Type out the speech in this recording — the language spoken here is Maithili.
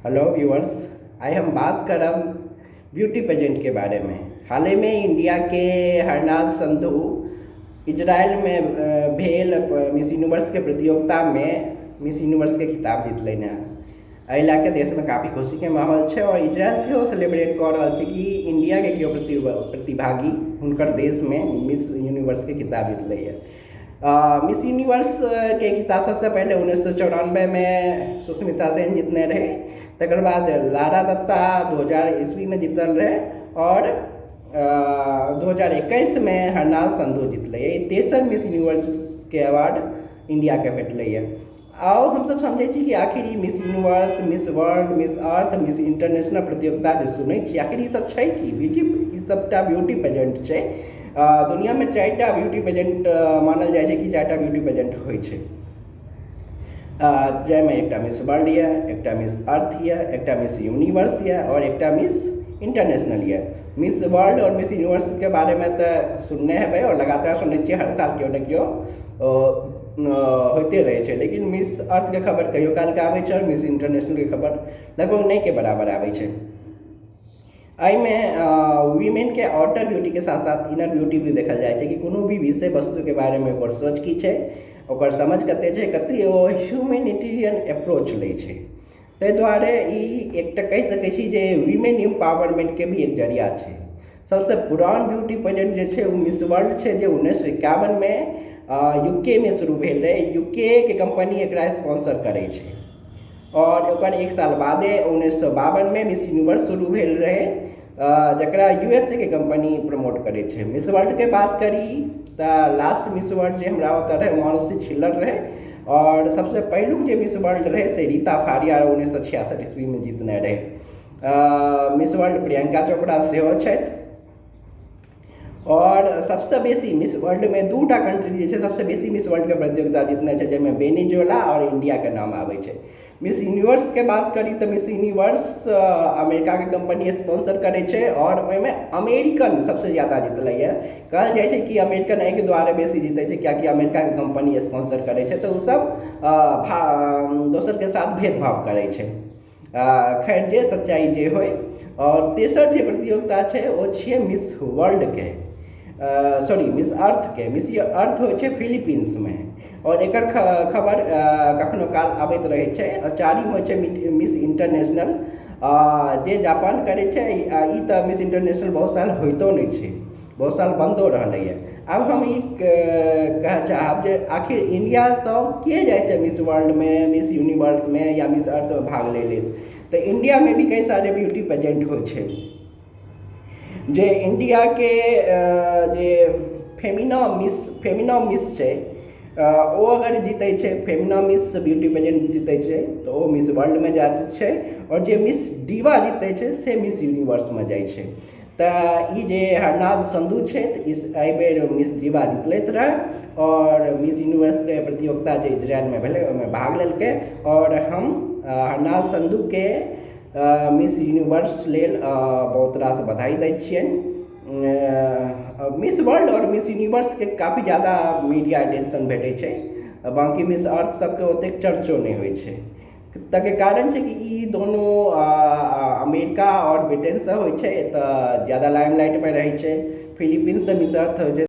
हेलो व्यूअर्स, आइ हम बात करब ब्यूटी पेजेंटके बारेमे। हालेमे इंडियाके हरनाज संधू इजरायलमे भेल मिस यूनिवर्सके प्रतियोगितामे मिस यूनिवर्सके खिताब जीतलनि हेँ। एहि लए कऽ देशमे काफी खुशीके माहौल छै आओर इजरायल सेहो सेलिब्रेट कऽ रहल छै कि इंडियाके केओ प्रतिभागी हुनकर देशमे मिस यूनिवर्सके खिताब जीतलैए। मिस यूनिवर्सके खिताब सबसँ पहिले 1994मे सुष्मिता सेन जीतने रहै। तकर बाद लारा दत्ता 2000 ईस्वीमे जीतल रहै आओर 2021मे हरनाज संधू जीतलै। ई तेसर मिस यूनिवर्सके अवार्ड इंडियाके भेटलैए। आउ हमसब समझै छी कि आखिर ई Miss Universe, Miss World, Miss Earth, Miss International प्रतियोगिता जे सुनै छी, आखिर ई सब छै की? ब्यूटी, ई सबटा ब्यूटी पेजेंट छै। दुनियामे चारिटा ब्यूटी पेजेंट मानल जाइ छै कि चारिटा ब्यूटी पेजेंट होइ छै, जाहिमे एकटा मिस वर्ल्ड यऽ, एकटा मिस अर्थ यऽ, एकटा मिस यूनिवर्स यऽ आओर एकटा मिस इंटरनेशनल यऽ। मिस वर्ल्ड आओर मिस यूनिवर्सके बारेमे तऽ सुनने हेबै आओर लगातार सुनै छियै, हर साल केओ ने केओ होइते रहै छै। लेकिन मिस अर्थके खबर कहियो कालके आबै छै आओर मिस इंटरनेशनलके खबर लगभग नहिके बराबर आबै छै। एहिमे वीमेनके आउटर ब्यूटीके साथ साथ इनर ब्यूटी भी देखल जाइ छै कि कोनो भी विषय वस्तुके बारेमे ओकर सोच की छै, ओकर समझ कते छै, कते ओ ह्यूमैनिटेरियन अप्रोच लै छै। ताहि दुआरे ई एकटा कहि सकै छी जे वीमेन एम्पावरमेंटके भी एक जरिया छै। सबसँ पुरान ब्यूटी पेजेंट जे छै, ओ मिस वर्ल्ड छै, जे 1951मे यूकेमे शुरू भेल रहै। यूके के कंपनी एकरा स्पॉन्सर करै छै आओर ओकर एक साल बादे 1952मे मिस यूनिवर्स शुरू भेल रहै, जकरा यूएसए के कंपनी प्रमोट करै छै। मिस वर्ल्डके बात करी तऽ लास्ट मिस वर्ल्ड जे हमरा ओतऽ रहै, मानुषी छिल्लर रहै आओर सबसँ पहिलुक जे मिस वर्ल्ड रहै, से रीता फारिया 1966 ईस्वीमे जीतने रहै। मिस वर्ल्ड प्रियंका चोपड़ा सेहो छथि। आओर सबसँ बेसी मिस वर्ल्डमे दूटा कंट्री जे छै, सबसँ बेसी मिस वर्ल्डके प्रतियोगिता जीतने छै, जाहिमे वेनेजुएला आओर इंडियाके नाम आबै छै। मिस यूनिवर्सके बात करी तऽ मिस यूनिवर्स अमेरिकाके कंपनी स्पॉन्सर करै छै आओर ओहिमे अमेरिकन सबसँ ज्यादा जीतलैए। कहल जाइ छै कि अमेरिकन एहिके दुआरे बेसी जीतै छै, कियाकि अमेरिकाके कंपनी स्पॉन्सर करै छै, तऽ ओसभ दोसरके साथ भेदभाव करै छै। खैर, जे सच्चाइ जे होइ। आओर तेसर जे प्रतियोगिता छै, ओ छियै miss वर्ल्डके, sorry, miss अर्थके। Miss Earth होइ छै फिलीपींसमे आओर एकर खबर कखनो काल आबैत रहै छै। आओर चारिम होइ छै मिस इंटरनेशनल, जे जापान करै छै। ई तऽ मिस इंटरनेशनल बहुत साल होइतो नहि छै, बहुत साल बन्दो रहलैए। आब हम ई कहऽ चाहब जे आखिर इंडियासँ के जाइ छै मिस वर्ल्डमे, मिस यूनिवर्समे या मिस अर्थमे भाग लै लेल? तऽ इंडियामे भी कई सारे ब्यूटी पेजेंट होइ छै। जे इंडियाके जे फेमिना मिस छै, ओ अगर जीतै छै, फेमिना मिस ब्यूटी पेजेंट जीतै छै, तऽ ओ मिस वर्ल्डमे जाइ छै आओर जे मिस डीवा जीतै छै, से मिस यूनिवर्समे जाइ छै। तऽ ई जे हरनाज संधू छथि, इस एहिबेर मिस डीवा जीतलथि रहए आओर मिस यूनिवर्सके प्रतियोगिता जे इजरायलमे भेलै, ओहिमे भाग लेलकै। आओर हम हरनाज संधूके मिस यूनिवर्स लेल बहुत रास बधाई दै छियनि। मिस वर्ल्ड आओर मिस यूनिवर्सके काफी ज्यादा मीडिया अटेंशन भेटै छै, बाँकी मिस अर्थ सबके ओतेक चर्चो नहि होइ छै। तकर कारण छै कि ई दोनो अमेरिका आओर ब्रिटेनसँ होइ छै, तऽ ज्यादा लाइमलाइटमे रहै छै। फिलीपींससँ मिस अर्थ होइ छै।